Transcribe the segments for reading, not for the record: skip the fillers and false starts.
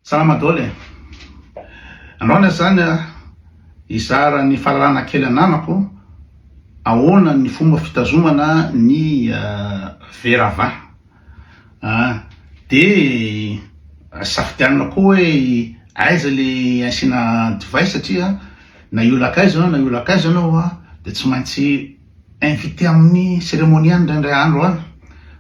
Salama daholo e! Androany aho zany hizara ny fahalalana kely ananako ahoana ny fomba fitazomana ny vera vin de safidianina koa hoe aiza le asiana divay satria na hiolaka aiza ianao na hiolaka aiza ianao de tsy maintsy invité amin'ny cérémonie any indraindray andro any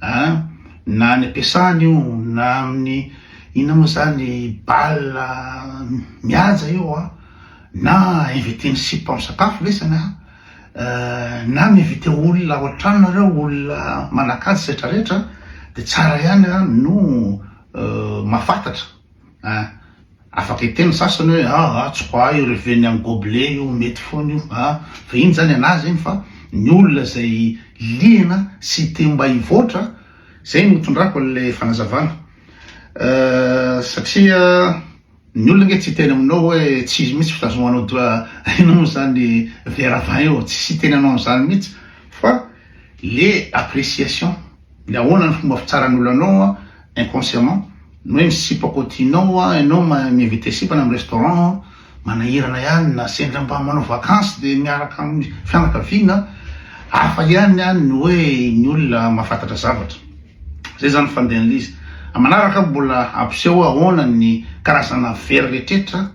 an, na any am-piasana io na amin'ny inona moa zany bal mihaja io an, na invité ny sipa misakafo lesany an, na mi-invité olona ao an-trano nareo olona manan-kaja sy rehetra rehetra de tsara ihany an no mahafantatra an. Afaka hiteny ny sasany hoe ah ah tsy quoi io reveny amin'ny gobelet io mety foana io ah fa iny zany anazy iny fa ny olona izay liana sy te mba hivoatra zay no itondrako an'ilay fanazavana satria ny olona ange tsy hiteny aminao hoe tsy izy mihitsy fitazomanao doa inona moa zany verre à vin io tsisy hiteny anao an'izany mihitsy fa le appréciation le ahoana ny fomba fitsaran'ny olona anao Inconsciemment, ny hoe misipa côtianao hoa ianao mi-inviter sipa any amin'ny restaurant, manahirana ihany na sendra mba manao vacances dia miaraka amin'ny fianakaviana, hafa ihany any ny hoe ny olona mahafantatra zavatra. Zay zany ny fandehan'ilay izy. Amin'ny manaraka aho mbola hampiseho ahoana ny karazana verre rehetrretra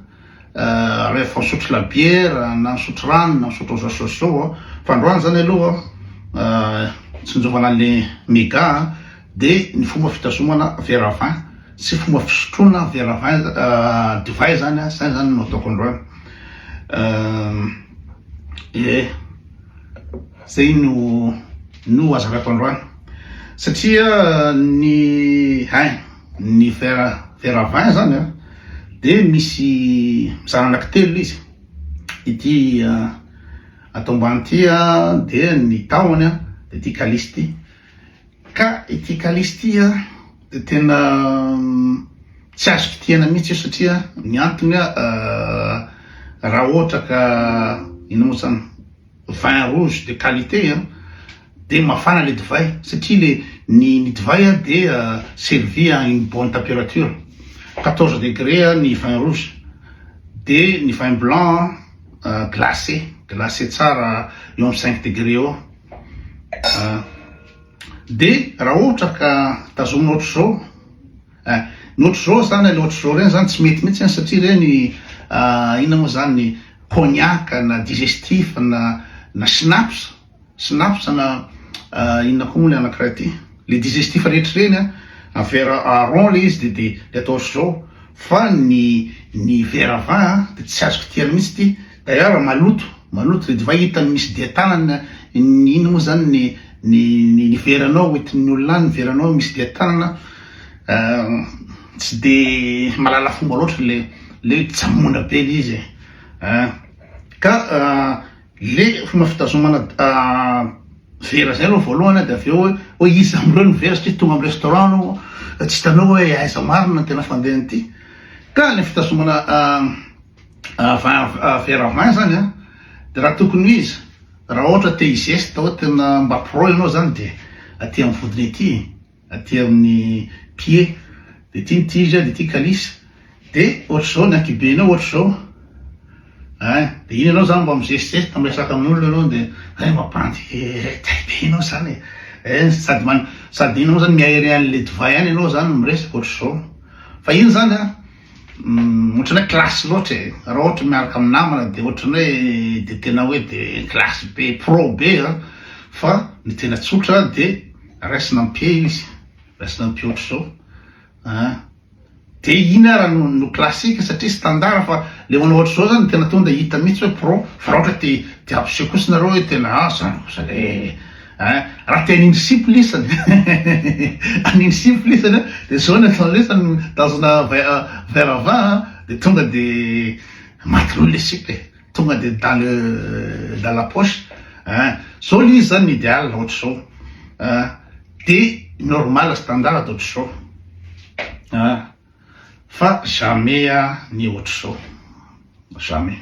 rehefa misotro labiera na misotro rano na misotro zao sy zao fa androany zany aloha tsinjovana an'le mega de ny fomba fitazomana verre à vin sy fomba fisotroana verre à vin divay zany a zay zany no ataoko androany e zay no no azavaiko androany satria ny hein ny verre verre à vin zany a de misy mizara anankitelo izy ity atao ambany ity a de ny tahony a de ity calice ity Ka ity calice ity a de tena tsy azo kitihana mihitsy io satria ny antony a raha ohatra ka inona moa zany vin rouge de qualité a de mafana le divay satria le ny ny divay a de servi à une bonne température 14 degré ny vin rouge de ny vin blanc glacé glacé tsara eo amin'ny 5 degré eo. De raha ohatra ka tazomina ohatr'izao eh, ny ohatr'izao zany le ohatr'izao reny zany tsy mety mihitsy any satria reny inona moa zany cognac na digestif na na schnapps, schnapps na inona koa moa le anakiray ty, le digestif rehetra reny an, verre à rond le izy de de le atao ohatr'izao fa ny ny verre à vin an de tsy azo kitihana mihitsy ty. D'ailleurs maloto, maloto le divay hitany misy dia tanana ny inona moa zany ny ny ny veranao hoentin'ny olona any ny veranao misy dia tanana tsy de mahalala fomba loatra le le jamona be le izy e ka le fomba fitazomana vera zay aloha voalohany de avy eo hoe hoe iza am'ireo no vera satria tonga am restaurant anao tsy hitanao hoe aiza marina ny tena fandehan'ity ka le fitazomana Vin verre vin zany an, de raha tokony ho izy, raha ohatra te hi-zeste hoe tena mba pro ianao zany de aty amin'ny vodiny aty e, aty amin'ny pied, de ity ny tige de ity calice, de ohatr'izao ny ankibenao ohatr'izao ein, de iny ianao zany mba mi-zestezesta miresaka amin'olona ianao de hay mapandy tay be ianao zany e, ein sady man- sady iny moa zany mi-aerer an'le divay any ianao zany miresaka ohatr'izao, fa iny zany an. Ohatran'ny hoe classe loatra e, raha ohatra miaraka amin'ny namana dia ohatran'ny hoe dia tena hoe dia classe be pro be an, fa ny tena tsotra dia raisina am pied izy, raisina am pied ohatr'izao an, dia iny ara no no classique satria standard fa le manao ohatr'izao zany tena tonga dia hita mihitsy hoe pro, fa raha ohatra te te hampiseho kosa nareo hoe tena ah zany kosa le Ein, raha te hanindry sipa lisany, hanindry sipa lisany an, de zao ny ataony lesany, mitazona verre à vin an, de tonga de maty loha le sipa e, tonga de dans le dans la poche ein, zao le izy zany ny idéal ohatr'izao ein, de normal standard ohatr'izao ein, fa jamais ny ohatr'izao, jamais.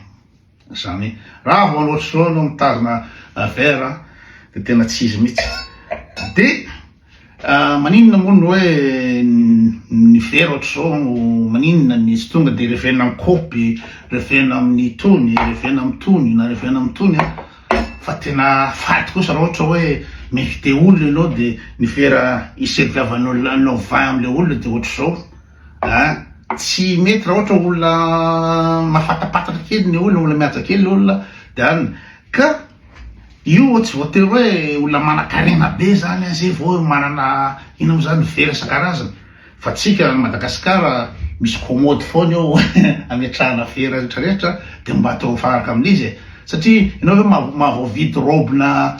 Jamais. Raha vao ohatr'izao anao mitazona verre dia tena tsy izy mihitsy. Dia maninona moa no hoe Ny vera ohatr'izao maninona ny tsy tonga dia revena amin'ny kaopy, revena amin'ny tony, revena amin'ny tony na revena amin'ny tony an! Fa tena fady kosa raha ohatra hoe mi-inviter olona ianao dia ny vera hi-serviavanao anao vin amin'ilay olona dia ohatr'izao an! Tsy mety raha ohatra olona mahafatapatatra kely ny olona, olona mihaja kely ny olona dia any ka io tsy voatery hoe olona manankarena be zany an zay vao manana inona moa zany vera isan-karazany fa tsika any Madagascar misy commode foana eo ametrahana vera rehetra rehetra dia mba atao mifanaraka amin'izy e satria ianao ve mahavoavidy robe-na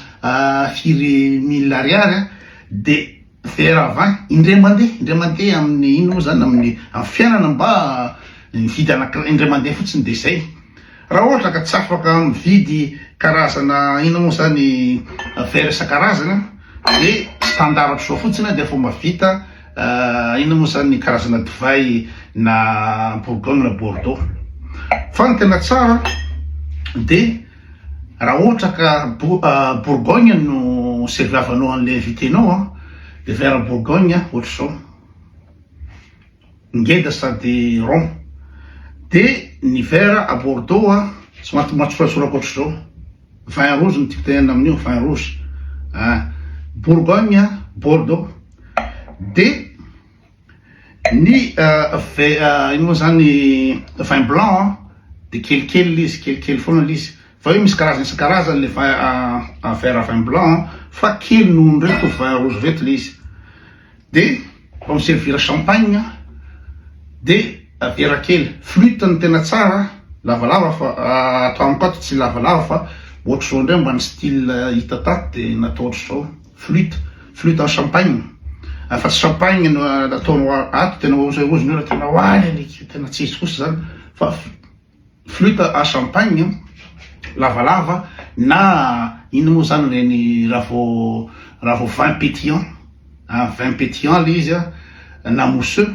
firy mille ariary an dia Vera vin, indray mandeha, indray mandeha amin'ny inona moa zany amin'ny amin'ny fiainana mba mividy anakiray indray mandeha fotsiny dia izay. Raha ohatra ka tsy afaka mividy karazana inona moa zany verre isan-karazany dia standard ohatr'izao fotsiny dia efa mahavita inona moa zany karazana divay na bourgogne na bordeaux. Fa ny tena tsara dia Raha ohatra ka bourgogne no serviavanao an'ilay invité-nao an, dia verre bourgogne ohatr'izao, ngeda sady rond, dia ny verre à bordeaux an, somary matsoratsoraka ohatr'izao, vin rouge no tiako tenenina amin'io, vin rouge, ah, bourgogne, bordeaux, dia. Ny vin ino moa zany vin blanc an de kelikely le izy kelikely foana le izy fa hoe misy karazany isan-karazany le vin verre vin blanc an fa kely noho ny reto vin rouge reto le izy de vao mi-servir champagne de vera kely flute no tena tsara lavalava fa ato amiko ato tsy lavalava fa ohatr'izao indray mba ny style hita tato de natao ohatr'izao. Flûte, flûte en champagne, fa tsy champagne no nataonao ato, tena ozy ny olona tena oaly alika, tena tsy izy kosa zany fa flûte à champagne lavalava na inona moa zany ireny raha vao raha vao vin pétillant, vin pétillant le izy na mousseux.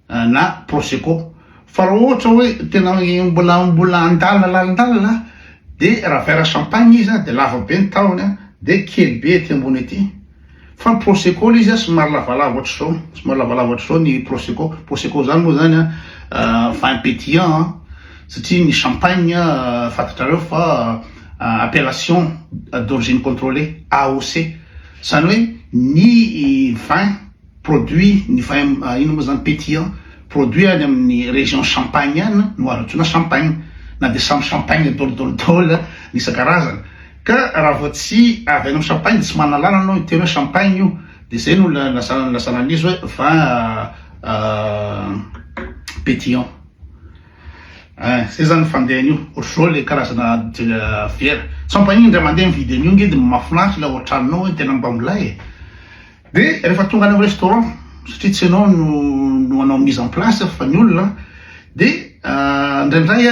na prosecco fa raha ohatra hoe tena mbola mbola andalina lalindalina de raha verre champagne izy de lava be ny tahony de kely be aty ambony aty fa ny prosecco le izy somary lavalava ohatr'izao somary lavalava ohatr'izao ny prosecco, prosecco zany moa zany an vin pétillant satria ny champagne fantatrareo fa appellation d'origine contrôlée AOC zany hoe ny vin Produit ny vin inona moa zany pétillant produit any amin'ny région champagne any no azo antsoina champagne na dia samy champagne daholo daholo daholo ny isan-karazany ka raha vao tsy avy any amin'ny champagne dia tsy manana lalana anao hiteny hoe champagne io dia zay no lazana an'izy hoe vin pétillant eh zay zany ny fandehan'io ohatr'izao le karazana vera tsy mampaninona indray mandeha mividy an'io nge dia mahafinaritra ilay ao an-tranonao hoe tena mba milay e. Dia rehefa tonga any amin'ny restaurant, satria tsy ianao no no hanao mise en place fa ny olona, dia indraindray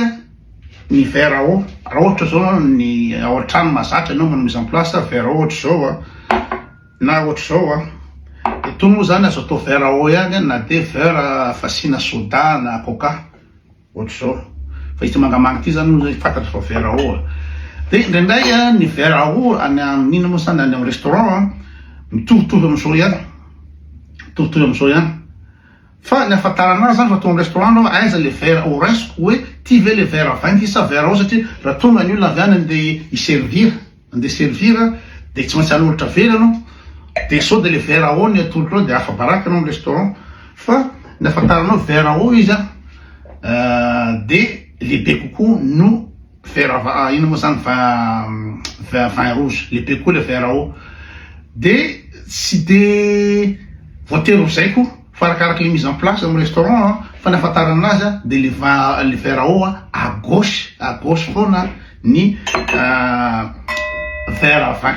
ny verre à eau, raha ohatra zao ny ao an-trano mahazatra ianao manao mise en place, verre à eau ohatr'izao an, na ohatr'izao an, itony moa zany azo atao verre à eau ihany na dia verre fasiana soda na coca. Ohatr'izao. Fa ity mangamanga ity zany moa zay fantatro fa verre à eau a. Dia indraindray a ny verre à eau any amin'inona moa zany any amin'ny restaurant a, mitovitovy amin'izao ihany. Mitovitovy amin'izao ihany. Fa ny ahafantarana azy zany fa tonga amin'ny restaurant anao aiza le verre ho raisiko hoe ty ve le verre à vin ty sa verre à eau satria raha tonga ny olona avy any andeha hi-servir. Andeha servir dia tsy maintsy hanolotra vera ianao, dia sao dia le verre à eau ny atolotrao dia afa-baraka ianao amin'ny restaurant, fa ny ahafantaranao verre à eau izy an dia lehibe kokoa no verre à inona moa zany vin vin vin rouge, lehibe kokoa le verre à eau, dia tsy dia voatery ho zay koa fa arakaraka le mise en place amin'ny restaurant an, fa ny ahafantarana azy an dia le vin le verre à eau à gauche à gauche foana ny verre à vin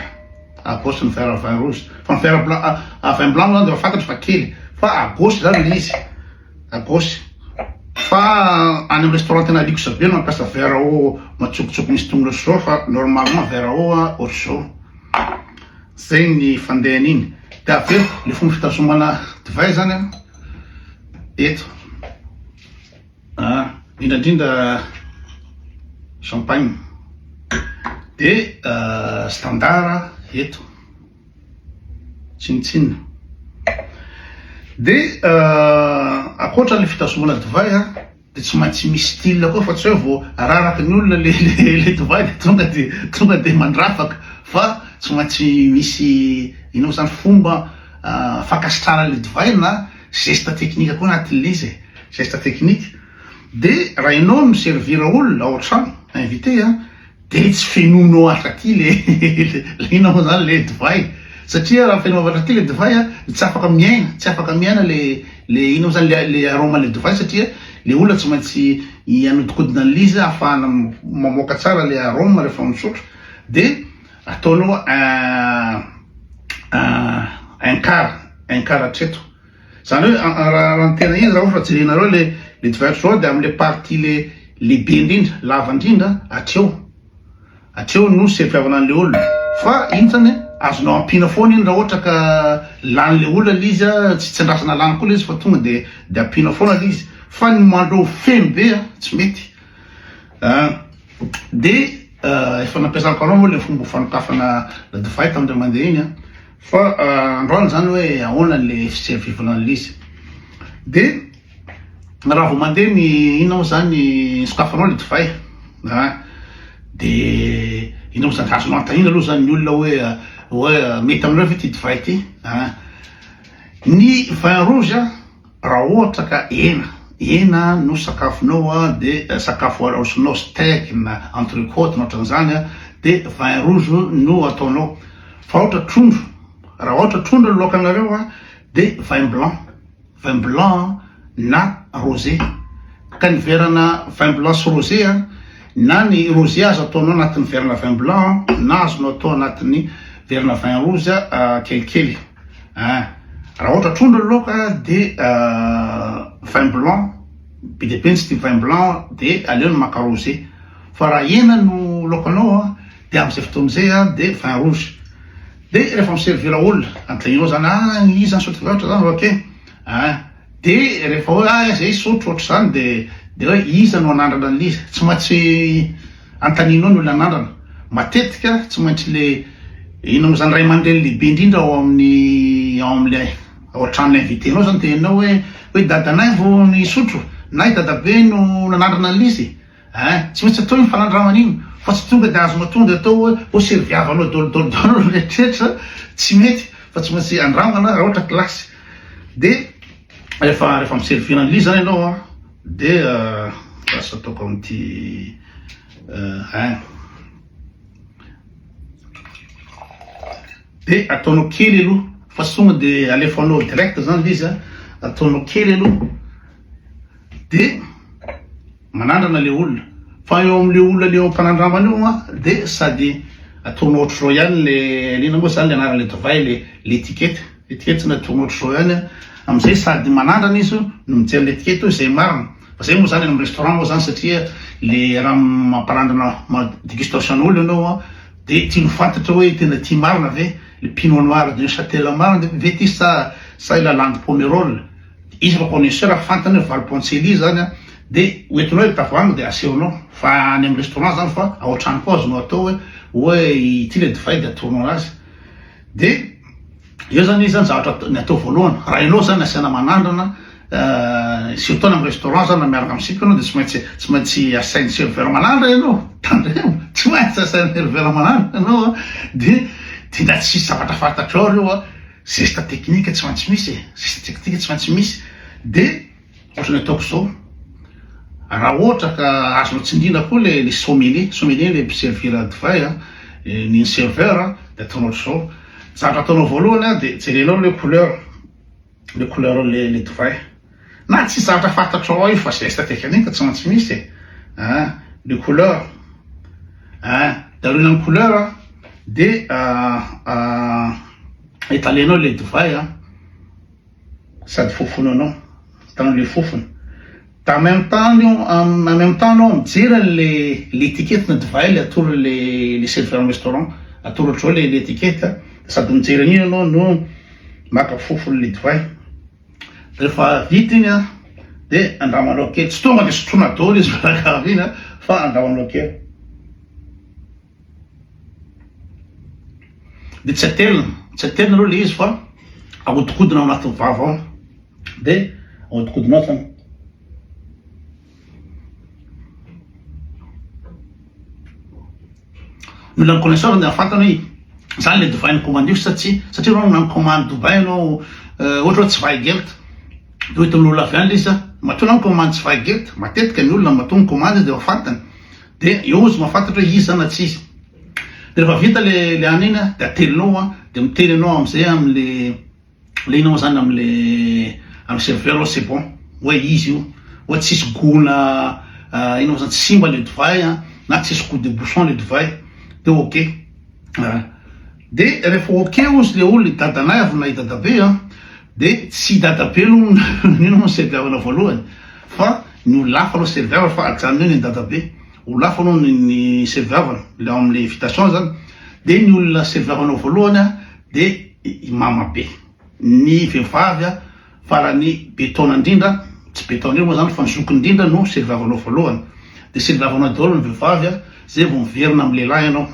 à gauche ny verre à vin rouge fa ny verre blanc à vin blanc moa zany de efa fantatro fa kely fa à gauche zany le izy à gauche fa any amin'ny restaurant tena luxe be no mampiasa verre à eau matsokotsoko misy tongolo ohatr'izao fa normalement verre à eau ohatr'izao zay ny fandehan'iny de avy eo le fomba fitazomana divay zany an eto Ah, indrindra indrindra champagne de standard eto tsinontsinona. De ankoatra le fitazomana divay a, de tsy maintsy misy style koa fa tsy hoe vao araraky ny olona le le divay de tonga de tonga de mandrafaka fa tsy maintsy misy inona moa zany fomba fankasitrahana le divay na geste technique koa anatin'le izy e, geste technique. De raha ianao no mi-servir olona ao an-trano, invité a, De tsy fenoinao hatraty le le inona moa zany le divay satria raha fenoinao hatraty le divay a de tsy afaka miaina tsy afaka miaina le le inona moa zany le le arôme le divay satria le olona tsy maintsy hanodikodina an'le izy ahafahana mamoaka tsara le arôme rehefa misotro de ataonao un un un quart un quart hatreto. Zany hoe raha ny tena izy raha ohatra jerenareo le le divay ohatr'izao de amle partie le lehibe indrindra lava indrindra hatreo hatreo no serviavana an'le olona fa iny zany azonao ampiana foana iny raha ohatra ka lany le olona le izy a tsy tsy andrasana lany koa le izy fa tonga de de ampiana foana le izy fa ny mandro feno be a tsy mety a de efa nampiasako anao moa le fomba fanokafana divay tamin'indray mandeha iny a. Fa androany zany hoe ahoana le fiservivana an'le izy. De raha vao mandeha ny inona moa zany sokafanao le divay a de inona moa zany azonao anontaniana aloha zany ny olona hoe hoe mety aminareo ve ty divay ty a. Ny vin rouge raha ohatra ka hena, hena no sakafonao a de sakafo arosonao steak na entrecôte na ohatran'izany a de vin rouge no ataonao. Fa ohatra trondro, raha ohatra trondro ny laokanareo a de vin blanc, vin blanc na rosé, ka ny verana vin blanc sy rosé a, na ny rosé azo ataonao anatin'ny verana vin blanc na azonao atao anatin'ny verana vin rouge kelikely a, raha ohatra trondro ny laoka de vin blanc, be dia be ny tsy tia vin blanc de aleo maka rosé, fa raha hena no laokanao a Dia amin'izay fotoana izay an, dia vin rouge. Dia rehefa mi-servir olona, anontanianao zany, ah iza nisotro loatra zany, ok. Ah, dia rehefa hoe ah zay hisotro ohatr'izany dia dia hoe iza no hanandrana an'ilay izy. Tsy maintsy anontanianao ny olona hanandrana. Matetika tsy maintsy le inona moa zany ray aman-dreny lehibe indrindra ao amin'ny ao amin'ilay ao an-tranon'ilay invité-nao zany teneninao hoe hoe dadanay vao nisotro na i dadabe no nanandrana an'ilay izy. Ein, tsy maintsy atao iny fanandramana iny fa tsy tonga dia azonao tonga dia atao hoe ho serviavanao daholo daholo daholo ny rehetrarehetra, tsy mety fa tsy maintsy andramana raha ohatra classe. Dia rehefa rehefa mi-servir an'ilay izy zany ianao an, dia lasa ataoko amin'ity ein. Dia ataonao kely aloha fa tsy tonga dia alefanao direct zany ilay izy an, ataonao kely aloha dia Manandrana le olona. Fa eo amle olona le eo ampanandramana io an de sady ataonao ohatr'izao ihany le inona moa zany le anaran'le divay le l'étiquette, l'étiquette zany ataonao ohatr'izao ihany an, amzay sady manandrana izy no mijery l'étiquette hoe zay marina, fa zay moa zany any am restaurant moa zany satria le raha mampanandrana ma dégustation olo ianao an de tiany ho fantatra hoe tena tia marina ve le pinot noir de Neuchâtel marina ve ty sa sa i Lalande Pomerol. Izy efa connaisseur fantany hoe Valponcelli zany an, de hoentinao io tavoahangy de asehonao fa any amin'ny restaurant zany fa ao an-trano koa azonao atao hoe hoe ity le divay de atoronao anazy de eo zany izy zany zavatra ny atao voalohany raha ianao zany asiana manandrana surtout any amin'ny restaurant zany na miaraka amin'ny sipa ianao de tsy maintsy tsy maintsy asain'ny serveur manandrana ianao tandremo tsy maintsy asain'ny serveur manandrana ianao an de de na tsisy zavatra fantatrao reo an. Geste technique tsy maintsy misy e, geste technique tsy maintsy misy de ohatran'ny ataoko zao, raha ohatra ka azonao tsindriana koa le le sommelier, sommelier le mpiservir divay a, ny serveur a, de ataonao ohatr'izao, zavatra ataonao voalohany a de jerenao le couleur, le couleur le le divay, na tsy zavatra fantatrao ao io fa geste technique tsy maintsy misy e, ah le couleur, ah de aorianan'ny couleur a de Etalenao le divay a, sady fofonanao, hitanao le fofona, da en même temps en même temps anao mijery an'le l'étiquette na divay le atoro le le serveur am restaurant, atoro ohatr'izao le l'étiquette sady mijery an'iny anao no maka fofon'le divay, rehefa vita iny a de andramanao kely, tsy tonga de sotroina daholo izy miaraka avy iny a fa andramanao kely. Dia tsy atelina, tsy atelina aloha ilay izy fa ahodikodina ao anatin'ny vava ao. De ahodikodinao zany. Ny olona mi-connaisseur dia fantany hoe zany le divay ni-commandeko sa tsia, satria anao na mi-commande Dubaï anao ohatra hoe Zweigelt de hoentin'ny olona avy any le izy a, matoa anao mi-commande Zweigelt, matetika ny olona matoa mi-commande izy de efa fantany, de eo izy mahafantatra hoe izy zany na tsy izy. De rehefa vita le le hanina iny a de atelinao a, de miteny anao amizay amle Le inona moa zany amle am serveur c'est bon hoe izy io hoe tsisy gout na inona moa zany tsy simba le divay an na tsisy gout de bouchon le divay de ok de rehefa ok ozy le olona i dadanay avy na i dadabe an de tsy i dadabe aloha inona moa serviavana voalohany fa ny olona hafa aloha serviavana fa ajanony eo ny dadabe olona hafa aloha ny serviavana le ao amle invitation zany de ny olona serviavanao voalohany an de i mama be. Ny vehivavy a farany be taona indrindra, tsy be taona indrindra moa zany fa ny zokiny indrindra no serviavanao voalohany. De serviavanao daholo ny vehivavy a, zay vao miverina amin'ny lehilahy ianao.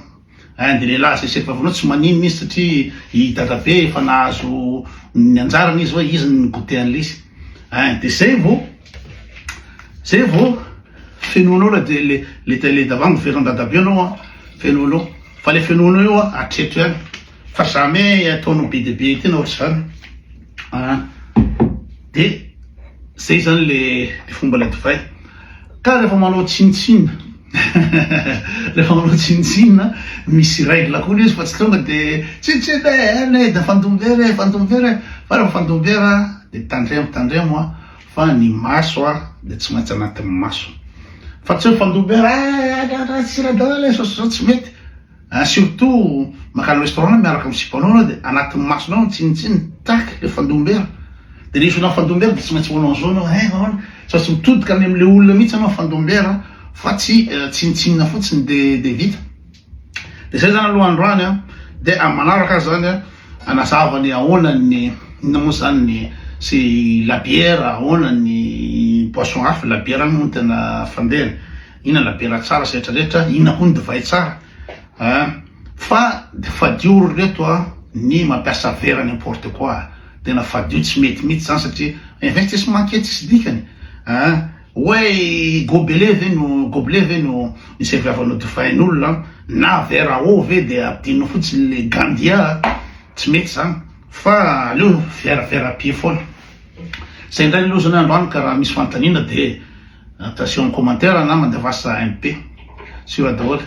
Ein de lehilahy zay serviavanao tsy maninona izy satria i dadabe efa nahazo ny anjarany izy hoe izy no ni-goûter an'ilay izy. Ein de zay vao zay vao fenoinao le le le le tavoahangy miverina dadabe anao a, fenoinao. Fa le fenoinao io a hatreto ihany. Fa jamais ataonao be dia be tena ohatr'izany an! De zay zany le le fomba le divay. Ka rehefa manao tsinontsinona rehefa manao tsinontsinona misy règle koa le izy fa tsy tonga de tsinontsinona e any e de fandom-bera e fandom-bera e! Fa rehefa fandom-bera de tandremo tandremo an fa ny maso an de tsy maintsy anatin'ny maso fa tsy hoe fandom-bera e any any sira daholo e sao sao tsy mety. Ah surtout makany restaurant miaraka amin'ny sipanao anao dia anatin'ny masonao ny tsinitsiny tac le fandombera dia rehefa olona fandombera dia tsy maintsy manao an'izao anao hein ahoana tsy maintsy mitodika any amin'le olona mihitsy anao fandombera fa tsy tsinitsinina fotsiny dia dia vita dia zay zany aloha androany an dia amin'ny manaraka aho zany an hanazava ny ahoana ny inona moa zany ny sy la bière ahoana ny boisson hafa la bière moa no tena fandehany Inona labiera tsara sy rehetra rehetra, inona koa ny divay tsara a! Fa de fadio ry reto a ny mampiasa vera n'importe quoi a! Tena fadio tsy mety mihitsy zany satria investissement kely tsisy dikany a! Hoe gobelet ve no gobelet ve no iserviavanao divain'olona na verre à eau ve de ampidinina fotsiny le gandia a! Tsy mety zany fa aleo verre verre à pied foana. Zay indray aloha zany androany ka raha misy fanontaniana de Attention commentaire na mandefasa MP. Sur daholo.